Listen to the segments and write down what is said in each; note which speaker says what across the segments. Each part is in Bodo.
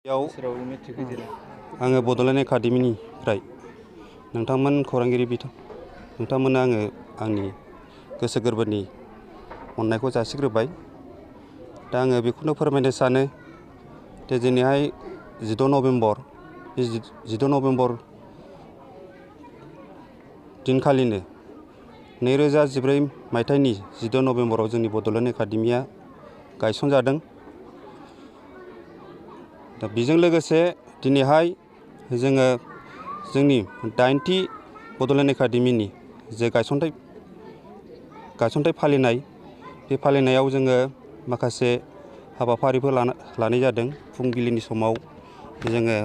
Speaker 1: आङो बड'ल एकाडेमिनिफ्राय नोंथांमोन खौरांगिरि नोंथांमोननो आंनि गोसो गोरबोनि अननायखौ जासिग्रोबाय। दा आङो बेखौनो फोरमायनो सानो जे दिनैहाय 16 नभेम्बर बे 16 नभेम्बर दिनखालिनो 2014 मायथाइनि 16 नभेम्बराव जोंनि बड'ल एकाडेमिया गायसनजादों। दा बेजों लोगोसे दिनैहाय जोङो जोंनि 8थि बड'ल एकाडेमिनि जे गायसनथाइ फालिनाय बे फालिनायाव जोङो माखासे हाबाफारिफोर लानाय जादों। फुंबिलिनि समाव जोङो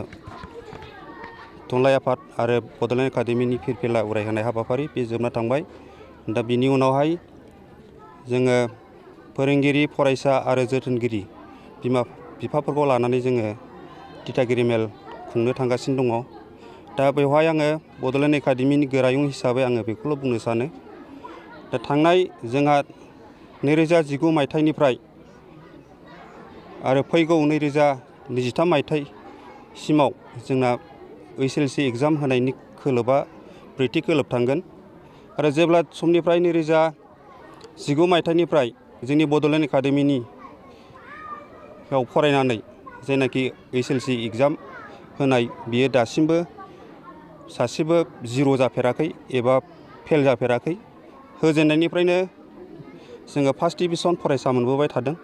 Speaker 1: थुनलाइ आफाद आरो बड'ल एकाडेमिनि फिरफिला उरायहोनाय हाबाफारि बे जोबना थांबाय। दा बिनि उनावहाय जोङो फोरोंगिरि, फरायसा आरो जोथोनगिरि बिफाफोरखौ लानानै जोङो दिथागिरि मेल खुंनो थांगासिनो दङ। दा बेवहाय आङो बड'ल एकाडेमिनि गोरायुं हिसाबै आङो बेखौल' बुंनो सानो, दा थांनाय जोंहा 2019 मायथाइनिफ्राय आरो फैगौ 2023 मायथाइसिमाव जोंना HLC एग्जाम होनायनि खोलोबा ब्रैथि खोलोब थांगोन। आरो जेब्ला समनिफ्राय 2019 मायथाइनिफ्राय जोंनि बड'ल एकाडेमिनियाव फरायनानै जायनाखि HLC एग्जाम होनाय बियो दासिमबो सासेबो जिर' जाफेराखै एबा फेल जाफेराखै। होजेननायनिफ्रायनो जोङो फार्स्ट डिभिजन फरायसा मोनबोबाय थादों।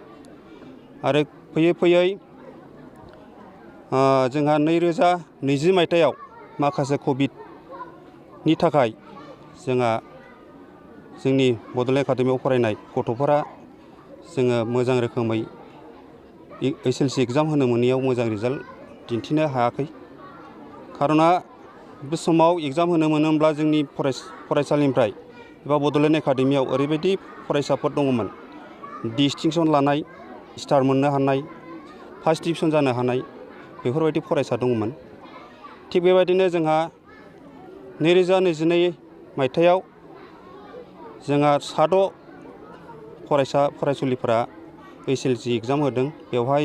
Speaker 1: आरो फैयै फैयै जोंहा 2020 मायथाइयाव माखासे कभिडनि थाखाय जोंहा जोंनि बड'ल एकाडेमियाव फरायनाय गथ'फोरा जोङो मोजां रोखोमै HLC एग्जाम होनो मोनैयाव मोजां रिजाल्ट दिन्थिनो हायाखै। खार'ना बे समाव एग्जाम होनो मोनोब्ला जोंनि फरायसालिनिफ्राय एबा बड'ल एकाडेमियाव ओरैबायदि फरायसाफोर दङमोन, डिस्टिंसन लानाय, स्टार मोननो हानाय, फार्स्ट डिभिजन जानो हानाय बेफोरबायदि फरायसा दङमोन। थिग बेबायदिनो जोंहा 2022 मायथाइयाव जोंहा 6 फरायसुलिफोरा HLC एग्जाम होदों। बेवहाय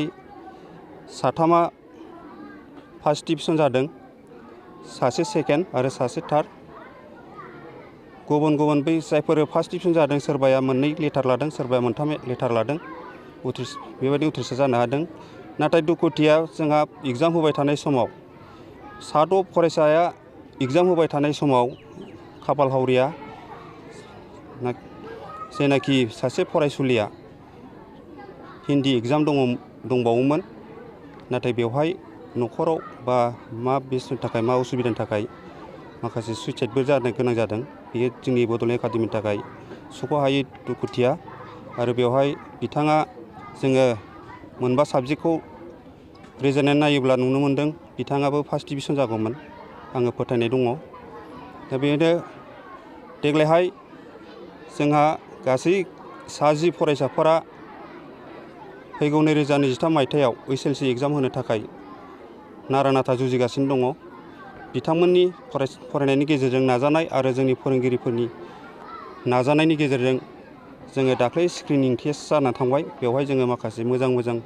Speaker 1: 3 फार्स्ट डिभिजन जादों, 1 सेकेन्ड आरो 1 थार्ड। गुबुन बै जायफोर फार्स्ट डिभिजन जादों सोरबाया 2 लेटार लादों, सोरबाया 3 लेटार लादों, बेबायदि उथ्रिसार जानो हादों। नाथाय दुखुथिया जोंहा एग्जाम होबाय थानाय समाव 6 फरायसाया एग्जाम होबाय थानाय समाव खाफाल हावरिया जायनाखि सासे फरायसुलिया हिन्दी एग्जाम दंबावोमोन, नाथाय बेवहाय न'खराव बा मा बेस्टनि थाखाय मा उसुबिदानि थाखाय माखासे सुइसाइडबो जानो गोनां जादों। बेयो जोंनि बड'ल एकाडेमिनि थाखाय सुख'हायै दुखुथिया। आरो बेवहाय बिथाङा जोङो मोनबा साबजेक्टखौ रिजायनानै नायोब्ला नुनो मोन्दों बिथाङाबो फार्स्ट डिभिजन जागौमोन, आङो फोथायनाय दङ। दा बेनो देग्लायहाय जोंहा गासै 10 फरायसाफोरा फैगौ 2023 मायथाइयाव HLC एग्जाम होनो थाखाय नारा नाथा जुजिगासिनो दङ। बिथांमोननि फरायनायनि गेजेरजों नाजानाय आरो जोंनि फोरोंगिरिफोरनि नाजानायनि गेजेरजों जोङो दाख्लै स्क्रिनिं टेस्ट जाना थांबाय। बेवहाय जोङो माखासे मोजां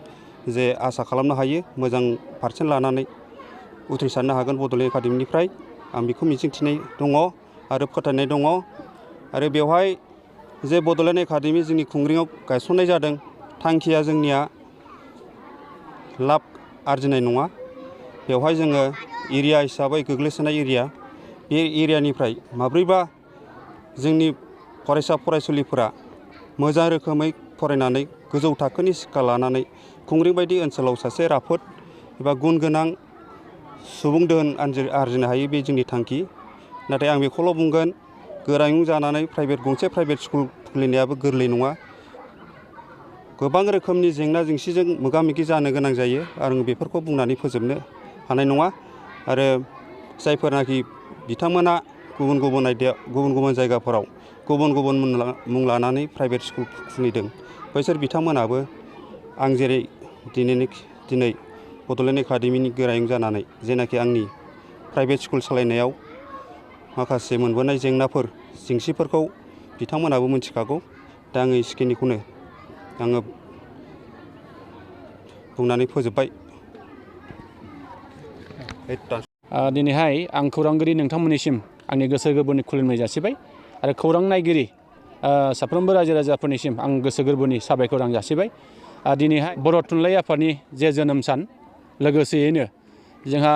Speaker 1: जे आसा खालामनो हायो मोजां पारसेन्ट लानानै उथ्रिसारनो हागोन बड'ल एकाडेमिनिफ्राय, आं बेखौ मिजिंथिनाय दङ आरो फोथायनाय दङ। आरो बेवहाय जे बड'ल एकाडेमि जोंनि खुंग्रियाव गायसननाय जादों, थांखिया जोंनिया लाब आरजिनाय नङा। बेवहाय जोङो एरिया हिसाबै गोग्लैसोनाय एरिया, बे एरियानिफ्राय माब्रैबा जोंनि फरायसुलिफोरा मोजां रोखोमै फरायनानै गोजौ थाखोनि शिक्षा लानानै खुंग्रिं बायदि ओनसोलाव सासे राफोद एबा गुन गोनां सुबुं दोहोन आरजिनो हायो, बे जोंनि थांखि। नाथाय आं बेखौल' बुंगोन, गोरायुं जानानै गंसे प्राइभेट स्कुल खुलिनायाबो गोरलै नङा। गोबां रोखोमनि जेंना जेंसिजों मोगा मोगि जानो गोनां जायो, आरो बेफोरखौ बुंनानै फोजोबनो हानाय नङा। आरो जायफोरनाखि बिथांमोना गुबुन आयदायाव गुबुन जायगाफोराव गुबुन मुं लानानै प्राइभेट स्कुल खुलिदों, बैसोर बिथांमोनाबो आं जेरै दिनै बड'ल एकाडेमिनि गोरायुं जानानै जेनाखि आंनि प्राइभेट स्कुल सालायनायाव माखासे मोनबोनाय जेंसिफोरखौ बिथांमोनाबो मिथिखागौ। दा आङो एसेखिनिखौनो बुंनानै फोजोबबाय।
Speaker 2: दिनैहाय आं खौरांगिरि नोंथांमोननिसिम आंनि गोसो गोरबोनि खुलुमनाय जासिबाय आरो खौरां नायगिरि साफ्रोमबो रायजो राजाफोरनिसिम आं गोसो गोरबोनि साबायखर आं जासिबाय। दिनैहाय बर' थुनलाइ आफादनि जे जोनोम सान लोगोसेयैनो जोंहा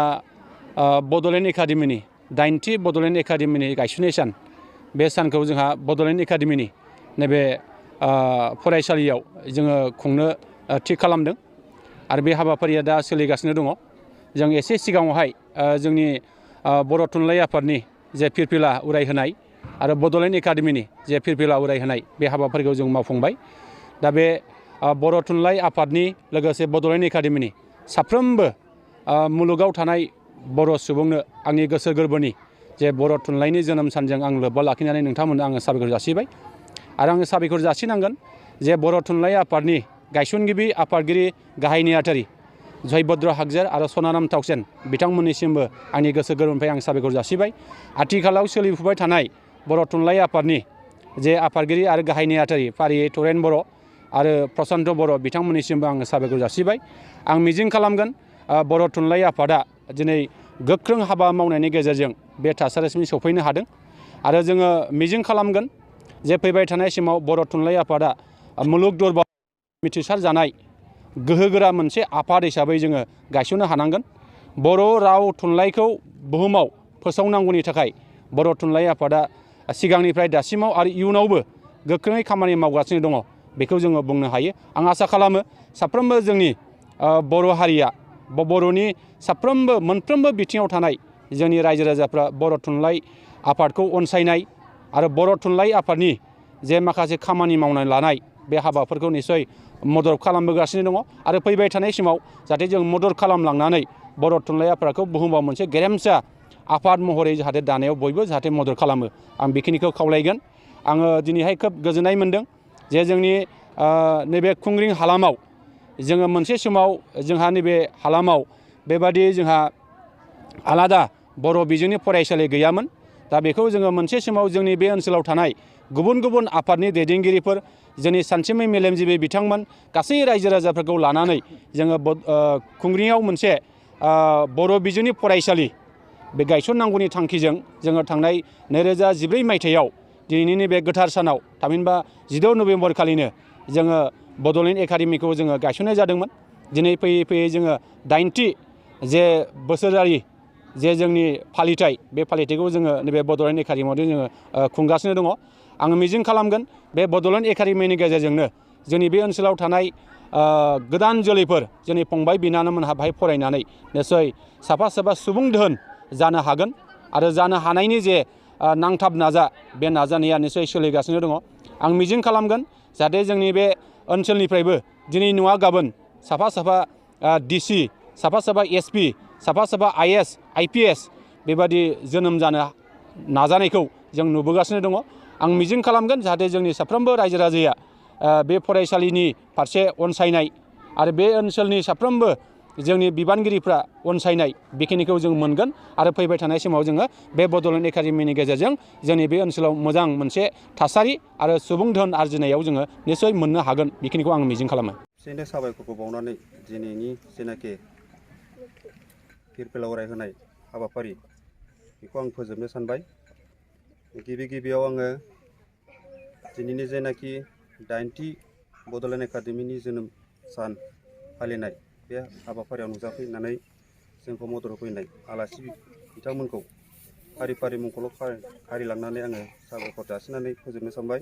Speaker 2: बड'लेण्ड एकाडेमिनि 8थि बड'लेण्ड एकाडेमिनि गायसननाय सान बे सानखौ जोंहा बड'लेण्ड एकाडेमिनि नैबे फरायसालियाव जोङो खुंनो थि खालामदों आरो बे हाबाफारिया दा सोलिगासिनो दङ। जों एसे सिगाङावहाय जोंनि बर' थुनलाइ आफादनि जे फिरफिला उरायहोनाय आरो बड'लेण्ड एकाडेमिनि जे फिरफिला उरायहोनाय बे हाबाफारिखौ जों मावफुंबाय। दा बे बर' थुनलाइ आफादनि लोगोसे बड'लेण्ड एकाडेमिनि साफ्रोमबो मुलुगाव थानाय बर' सुबुंनो आंनि गोसो गोरबोनि जे बर' थुनलाइनि जोनोम सानजों आं लोब्बा लाखिनानै नोंथांमोननो आङो साबायखर जासिबाय आरो आङो साबायखर जासिनांगोन जे बर' थुनलाइ आफादनि गायसनगिरि आफादगिरि गाहाय नेहाथारि जयभद्र हागजेर आरो सनाराम थावसेन बिथांमोननिसिमबो आंनि गोसो गोरबोनिफ्राय आं साबायखर जासिबाय। आथिखालाव सोलिफुबाय थानाय बर' थुनलाइ आफादनि जे आफादगिरि आरो गाहाय नेहाथारि फारियै तरेन बर' आरो प्रसान्त बर' बिथांमोननिसिमबो आङो साबायखर जासिबाय। आं मिजिं खालामगोन बर' थुनलाइ आफादा दिनै गोख्रों हाबा मावनायनि गेजेरजों बे थासारिसिम सफैनो हादों आरो जोङो मिजिं खालामगोन जे फैबाय थानाय समाव बर' थुनलाइ आफादा मुलुग दरबाराव मिथिसार जानाय गोहोगोरा मोनसे आफाद हिसाबै जोङो गायसननो हानांगोन। बर' राव थुनलाइखौ बुहुमाव फोसावनांगौनि थाखाय बर' थुनलाइ आफादा सिगांनिफ्राय दासिमाव आरो इयुनावबो गोख्रोङै खामानि मावगासिनो दङ बेखौ जोङो बुंनो हायो। आं आसा खालामो साफ्रोमबो जोंनि बर' हारिया बर'नि साफ्रोमबो मोनफ्रोमबो बिथिङाव थानाय जोंनि रायजो राजाफ्रा बर' थुनलाइ आफादखौ अनसायनाय आरो बर' थुनलाइ आफादनि जे माखासे खामानि मावनानै लानाय बे हाबाफोरखौ निस्सय मदद खालामबोगासिनो दङ आरो फैबाय थानाय समाव जाहाथे जों मदद खालामलांनानै बर' थुनलाइ आफादखौ बुहुमाव मोनसे गेरेमसा आफाद महरै जाहाथे दानायाव बयबो जाहाथे मदद खालामो आं बेखिनिखौ खावलायगोन। आङो दिनैहाय खोब गोजोननाय मोनदों जे जोंनि नैबे खुंग्रिं हालामाव जोङो मोनसे समाव जोंहा नैबे हालामाव बेबादि जोंहा आलादा बर' बिजोंनि फरायसालि गैयामोन। दा बेखौ जोङो मोनसे समाव जोंनि बे ओनसोलाव थानाय गुबुन गुबुन आफादनि दैदेनगिरिफोर जोंनि सानसुमै मेलेमजिबि बिथांमोन गासै रायजो राजाफोरखौ लानानै जोङो खुंग्रिङाव मोनसे बर' बिजोंनि फरायसालि बे गायसननांगौनि थांखिजों जोङो थांनाय 2014 मायथाइयाव दिनैनि नैबे गोथार सानाव थामहिनबा 16 नभेम्बर खालिनो जोङो बड'लेण्ड एकाडेमिखौ जोङो गायसननाय जादोंमोन। दिनै फैयै फैयै जोङो 8थि जे बोसोरारि जे जोंनि फालिथाय बे फालिथायखौ जोङो नैबे बड'लेण्ड एकाडेमियाव जोङो खुंगासिनो दङ। आङो मिजिं खालामगोन बे बड'लेण्ड एकाडेमिनि गेजेरजोंनो जोंनि बे ओनसोलाव थानाय गोदान जोलैफोर जोंनि फंबाय बिनानावमोनहा बाहाय फरायनानै निस्सय साफा साफा सुबुं दोहोन जानो हागोन आरो जानो हानायनि जे नांथाब बे नाजानाया निस्सय सोलिगासिनो दङ। आं मिजिं खालामगोन जाहाथे जोंनि बे ओनसोलनिफ्रायबो दिनै नङा गाबोन साफा साफा डिसि साफा साफा एसपि साफा साफा आइएस आइपिएस बेबादि जोनोम जानो नाजानायखौ जों नुबोगासिनो दङ। आं मिजिं खालामगोन जाहाथे जोंनि साफ्रोमबो रायजो राजाया बे फरायसालिनि फारसे अनसायनाय आरो बे ओनसोलनि साफ्रोमबो जोंनि बिबानगिरिफ्रा अनसायनाय बेखिनिखौ जों मोनगोन आरो फैबाय थानाय समाव जोङो बे बड'लेण्ड एकाडेमिनि गेजेरजों जोंनि बे ओनसोलाव मोजां मोनसे थासारि आरो सुबुं धोन आरजिनायाव जोङो निस्सय मोननो हागोन बेखिनिखौ आं मिजिं खालामो।
Speaker 1: खेबसेनो साबायखरखौ बावनानै दिनैनि जेनाखि फिरफिला उरायहोनाय हाबाफारि बेखौ आं फोजोबनो सानबाय। गिबियाव आङो दिनैनि जेनाखि 8थि बड'लेण्ड एकाडेमिनि जोनोम सान फालिनाय बे हाबाफारियाव नुजाफैनानै जोंखौ मदद होफैनाय आलासि बिथांमोनखौ फारि फारि मुंखौल' खारिलांनानै आङो साबायखर जासिनानै फोजोबनो सानबाय।